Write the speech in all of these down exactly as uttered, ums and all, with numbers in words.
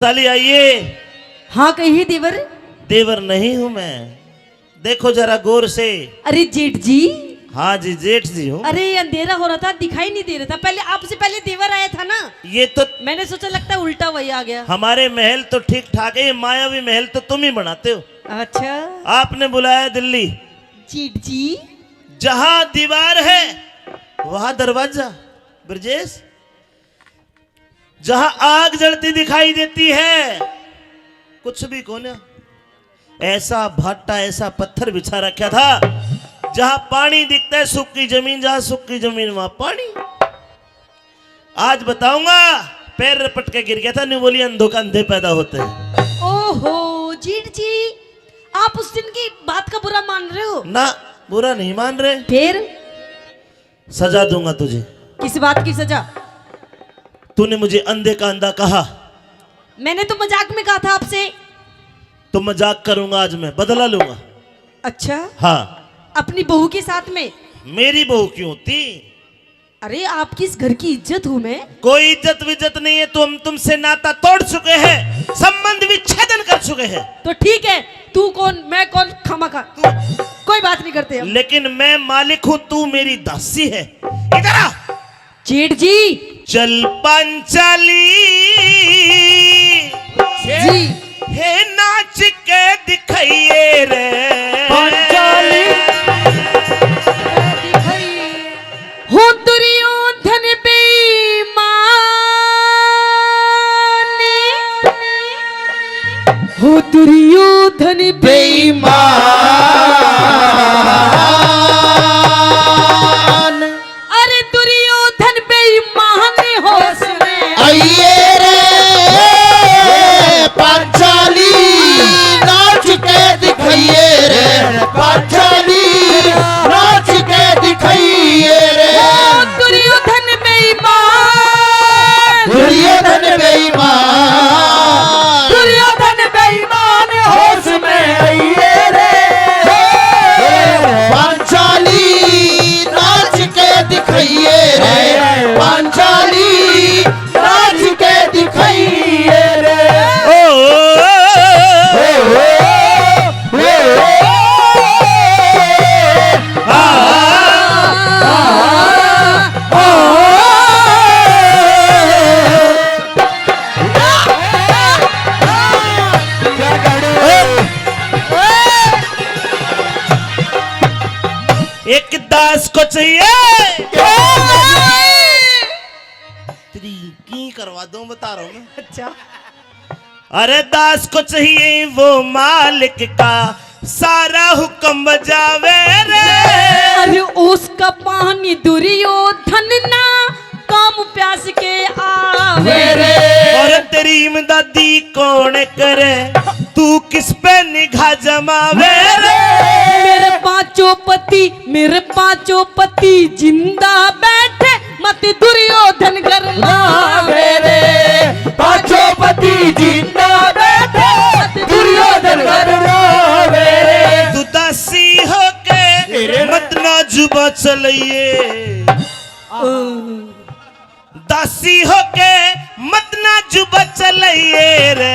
साली आइए। हाँ कहिए देवर। देवर नहीं हूँ मैं, देखो जरा गौर से। अरे जेठ जी। हाँ जी, जेठ जी हूँ। अरे अंधेरा हो रहा था, दिखाई नहीं दे रहा था, पहले आपसे पहले देवर आया था ना। ये तो मैंने सोचा लगता है उल्टा वही आ गया। हमारे महल तो ठीक ठाक है, ये मायावी महल तो तुम ही बनाते हो। अच्छा। आपने बुलाया दिल्ली। जेठ जी। जहाँ दीवार है वहाँ दरवाजा। ब्रजेश, जहाँ आग जलती दिखाई देती है, कुछ भी कोन्या। ऐसा भाटा, ऐसा पत्थर बिछा रखा था, जहाँ पानी दिखता है, सूखी जमीन, जहाँ सूखी जमीन वहाँ पानी। आज बताऊंगा, पैर रपट के गिर गया था, न्यू बोली अंधों का अंधे पैदा होते हैं। ओहो जेठ जी, आप उस दिन की बात का बुरा मान रहे हो? ना, बुरा नहीं मान रहे। फिर? सजा दूंगा तुझे। किस बात की सजा? तूने मुझे अंधे का अंधा कहा। मैंने तो मजाक में कहा था आपसे। तो मजाक करूंगा आज मैं, बदला लूंगा। अच्छा? हाँ। अपनी बहू के साथ में? मेरी बहू क्यों होती? अरे, आपकी इस घर की इज्जत हूँ मैं। कोई इज्जत विज्जत नहीं है, तो हम तुमसे नाता तोड़ चुके हैं, संबंध विच्छेदन कर चुके हैं। तो ठीक है, तू कौन, मैं कौन, खामखा। तू कोई बात नहीं करते हम। लेकिन मैं मालिक हूँ, तू मेरी दासी है। इधर आ। जेठ जी। चल पांचाली। जी। हे नाच के दिखाइए रे। पांचाली। हो दुर्योधन बेईमान, हो दुर्योधन बेईमान। अरे दुर्योधन बेईमान होश में आइए रे, पांचाली नाच के दिखाइए रे, पांचाली नाच के दिखाइए रे। ओ दुर्योधन बेईमान, दुर्योधन बेईमान, दुर्योधन बेईमान होश में आइए रे। पांचाली नाच के दिखाइए रे, पांचाली नाच के दिखाइए रे। ओ, ओ, ओ, ओ, ओ, आ, आ, आ, एक दास को चाहिए। तेरी की करवा दूं, बता रहा हूं मैं। अच्छा। अरे दास को चाहिए वो मालिक का सारा हुक्म बजावे रे। अरे उसका पानी दुर्योधन ना काम प्यास के आवे रे। और तेरी इमदादी कौन करे, तू किस पे निगाह जमावे रे। मेरे पांचों पति, मेरे पांचों पति जिंदा बैठे, मत दुर्योधन घर लावे रे। पांचों पति जिंदा बैठे, मत दुर्योधन घर लावे रे। तू दासी होके मत ना जुबा चलाइए। ओ। दासी होके मत ना जुबा चलाइए रे।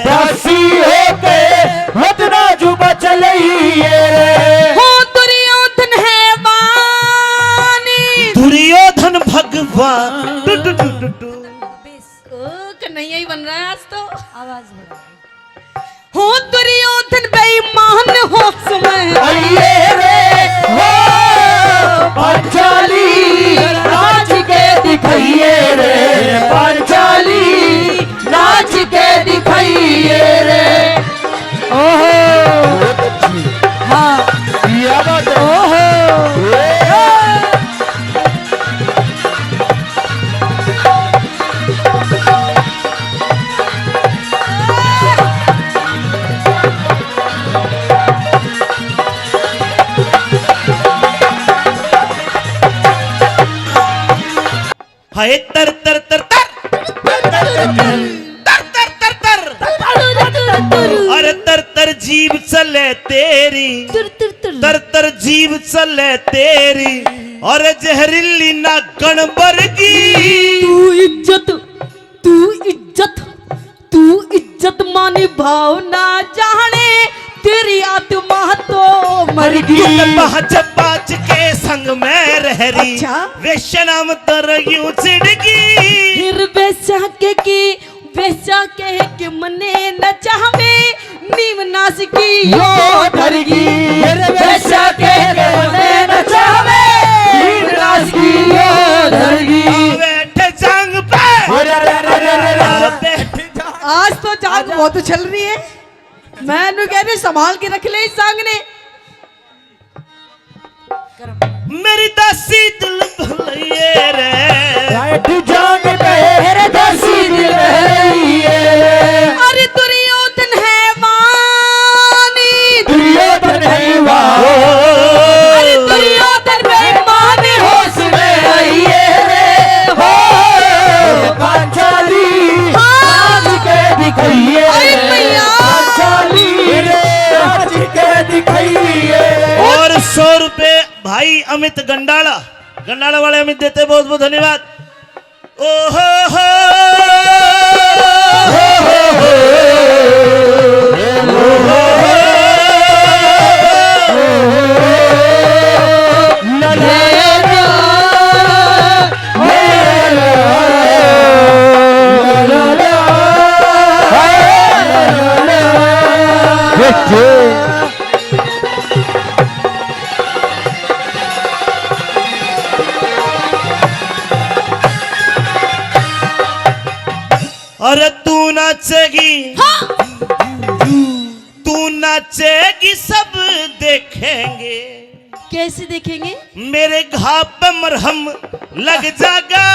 दासी होके मत ना जुबा चलाइए रे। हो दुर्योधन है बानी। दुर्योधन भगवान। टु, टु, टु, टु, टु। ओ, कन्हैया ही बन रहा है आज तो। आवाज बढ़ा। हो दुर्योधन बेईमान होश में आइए रे, हो पांचाली नाच के दिखाइए रे, पांचाली नाच के दिखाइए रे। ओहो। बहुत अच्छी। हाँ। क्या बात है। ओहो। ए। हाय तर तर तर तर। तर तर तर तर। अरे तर तर जीभ चले तेरी। तुर तुर तुर। तर तर जीभ चले तेरी। अरे जहरीली नागण बरगी। तू इज्जत, तू इज्जत, तू निभाओ ना जाने, तेरी आत्मा तो मर गई। तू तो बाज बाज के संग में रह रही। अच्छा। वेश्या नाम तेरा यूं चिढ़ गई। फिर वेश्या के की, वेश्या कह के मने न चाहवे, नीम नाश की यो डर गई। फिर वेश्या कह के मने न चाहवे, नीम नाश की यो डर गई। बैठे जांग पे। अरे, अरे, अरे, अरे, अरे। आज तो जांग बहुत उछल रही है। मैं नु कह रही, संभाल के रख ले इस जांग ने। मेरी दासी दिल भलैये रे। बैठ जांग पे मेरे दासी दिल भलैये रे। अरे दुर्योधन है मानी। दुर्योधन है मानी। अरे दुर्योधन बेईमान होश में आइए रे। हो पांचाली हाँ। नाच के दिखाइए अरे रे। मैया। पांचाली रे नाच के दिखाइए रे। और सौ रुपए भाई अमित गंडाला, गंडाला वाले अमित देते, बहुत बहुत धन्यवाद। ओ हो हो। अरे तू नाचेगी, हाँ। तू नाचेगी, सब देखेंगे। कैसे देखेंगे? मेरे घाव पे मरहम लग जागा।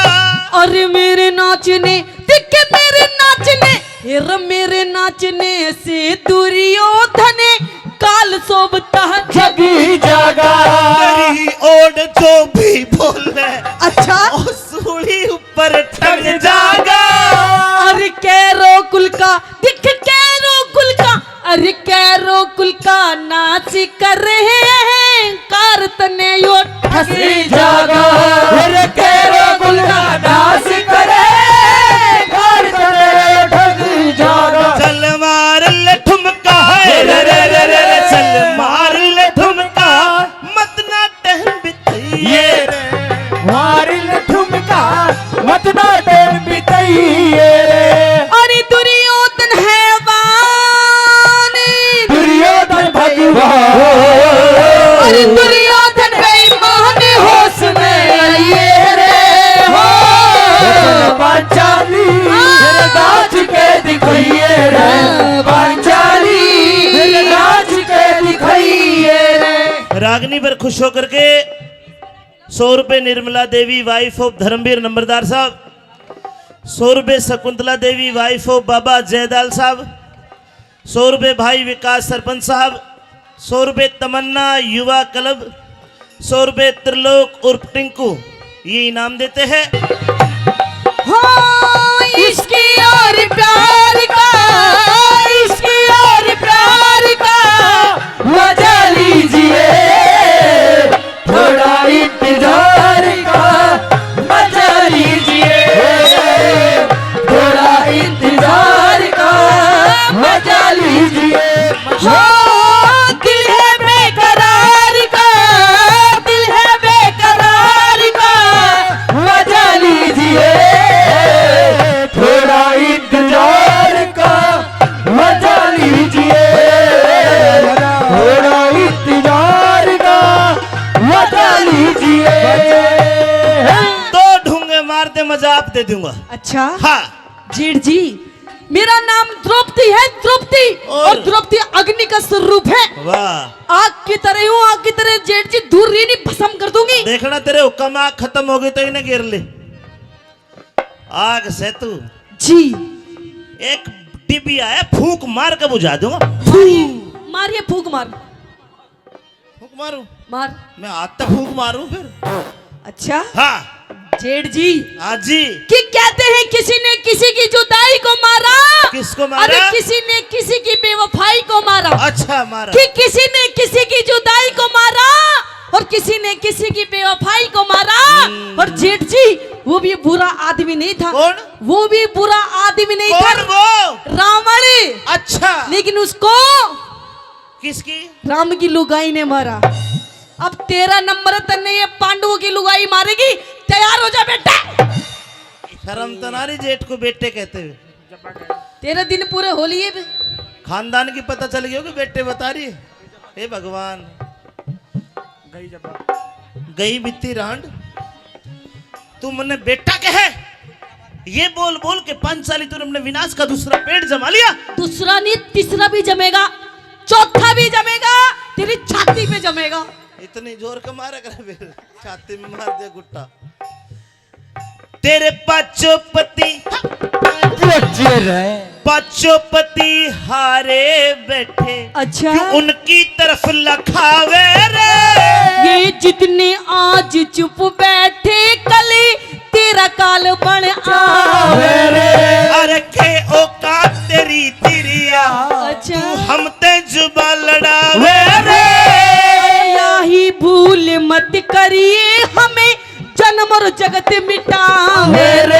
अरे मेरे नाचने, देखे मेरे नाचने, हेर मेरे नाचने से दुर्योधन काल सोबता जगी जागा। तेरी ओड़ जो भी बोले, अच्छा। ओ सूली ऊपर टंग जागा। अरे कैरो कुल का, दिख कैरो कुल का, अरे कैरो कुल का नाच करे हैं, कार तने यो ठसी जागा। अरे कैरो कुल का नाच करे, कार तने यो ठसी जागा। चल मार ले ठुमका, हे रे रे रे रे, चल मार ले ठुमका, मत ना टहम बितइए रे। मार ले ठुमका, मत ना टहम बितइए रे। अरे दुर्योधन हैवान, दुर्योधन भगवान। अरे दुर्योधन बेईमान होश में आइए रे। हो पांचाली रे नाच के दिखाइए रे। पांचाली रे नाच के दिखाइए रे। रागनी पर खुश होकर के सौ रुपए निर्मला देवी, wife of धर्मवीर नंबरदार साहब, सौ रुपए शकुंतला देवी, wife of बाबा जयदाल साहब, सौ रुपए भाई विकास सरपंच साहब, सौ रुपए तमन्ना युवा क्लब, सौ रुपए त्रिलोक उर्फ टिंकू, ये इनाम देते हैं। हो इश्क और प्यार का, इश्क और प्यार का मजा लीजिए। थोड़ा इंतजार का मजा लीजिए, थोड़ा इंतजार का मजा लीजिए। हो दिल है बेकरार का, दिल है बेकरार का मजा लीजिए। थोड़ा इंतजार का मजा लीजिए, थोड़ा इंतजार का मजा लीजिए। दो ढूंगे मार दे, मजा आप दे दूंगा। अच्छा। हाँ। जेठ जी, मेरा नाम द्रौपदी है, द्रौपदी। और? और द्रौपदी अग्नि का स्वरूप है। वाह। आग की तरह हूँ, आग की तरह जेठ जी, दूर रही नहीं, भस्म कर दूंगी। देखना, तेरे हुक्म आग खत्म होगी तो इन्हें घेर ले। आग से तू। जी। एक डिबिया है, फूंक मार के बुझा दूंगा। फूंक। मारिए, फूंक मार। फूंक मारूं? मार। मैं हाथ तक फूंक मारूं फिर। अच्छा। हाँ। जेठ जी। हाँ जी। कि कहते हैं किसी ने किसी की जुदाई को मारा। किसको मारा? अरे किसी ने किसी की बेवफाई को मारा। अच्छा, मारा। कि किसी ने किसी की जुदाई को मारा। और किसी ने किसी की बेवफाई को मारा। हम्म। और जेठ जी, वो भी बुरा आदमी नहीं था। कौन? वो भी बुरा आदमी नहीं था। कौन वो? रावण। लेकिन उसको किसकी? राम की लुगाई ने मारा। अब तेरा नंबर, तन्ने ये पांडवों की लुगाई मारेगी। तैयार हो जा बेटा। शर्म तो ना रही जेठ को बेटे कहते हुए। तेरे दिन पूरे हो लिए भी। खानदान की पता चल गई होगी, बेटे बता रही। हे भगवान। गई जब। गई बीती रांड। तू मन्ने बेटा कहे, ये बोल बोल के पांचाली तूने अपने विनाश का दूसरा पेड़ जमा लिया। दूसरा नहीं, तीसरा भी जमेगा, चौथा भी जमेगा, तेरी छाती पे जमेगा। इतनी जोर का मारा करे फिर, छाती में मार दे गुट्टा। तेरे पांचों पति, बचे रहे। पांचों पति हारे बैठे। अच्छा। क्यों उनकी तरफ लखावे रे। ये जितने आज चुप बैठे, कल तेरा काल बन आवे रे। अरे के औकात तेरी तिरिया, अच्छा। तू हम ते जुबा लड़ावे रे। या ही भूल मत करिए, हमें जन्म और जगत मिटावे रे।